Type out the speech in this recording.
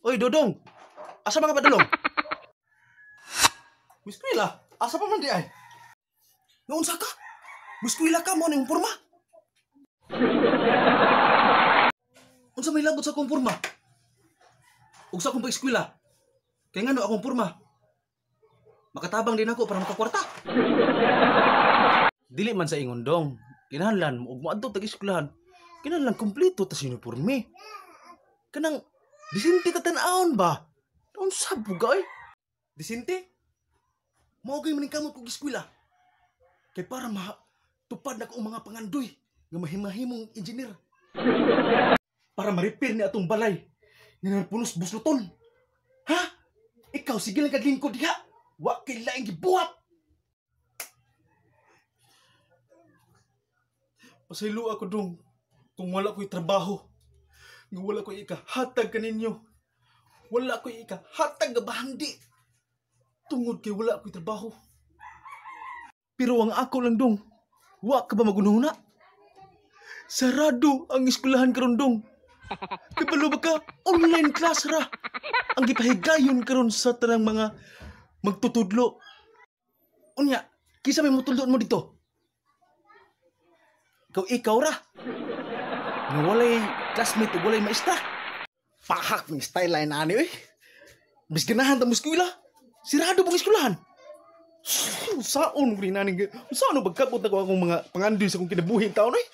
Oy, Dodong. Asa man ka padulong? Miskwela? Asa pa man di ay? Naunsa ka? Miskwela ka mo ning porma? Unsa may labot sa akong porma? Ug sa akong pag-eskwela? Kay ngano akong porma? Makatabang din ako para makakwarta. Dili man sa ingon, dong. Kinahanglan ug moadto tag eskwelahan. Kinahanglan kompleto ta sa uniforme. Kanang disente ta tan-awon ba? Unsa bugay? Disente? Mao kay maningkamot kog eskwela. Kay para matupad na ko ang mga pangandoy nga mahimahimong engineer. Para ma-repair ni atong balay nga punos busloton. Ha? Ikaw sige lang kag lingkod diha. Wa kay laing gibuhat. Pasaylo ako, dong, kung wala ko'y trabaho. Nga wala ko'y ikahatag kaninyo. Wala ko'y ikahatag nga bahandi. Tungod kay wala ko'y trabaho. Pero ang ako lang, dong, wa ka ba magununa? Sarado ang eskwelahan karon, dong. Kabalo ba ka? Online class ra. Ang gipahigayon karon sa tanang mga magtutudlo. Unya, kisa may mutudlo mo dito? Ikaw ra. Nga walay classmate ug walay maestra. Pahak ni style line ani oy. Bis ganahan ta mo eskwela. Sirado pong eskwelahan. Saon rin nani? Saan bagkabot na ko akong mga pangandoy sa akong kinabuhi taon oy?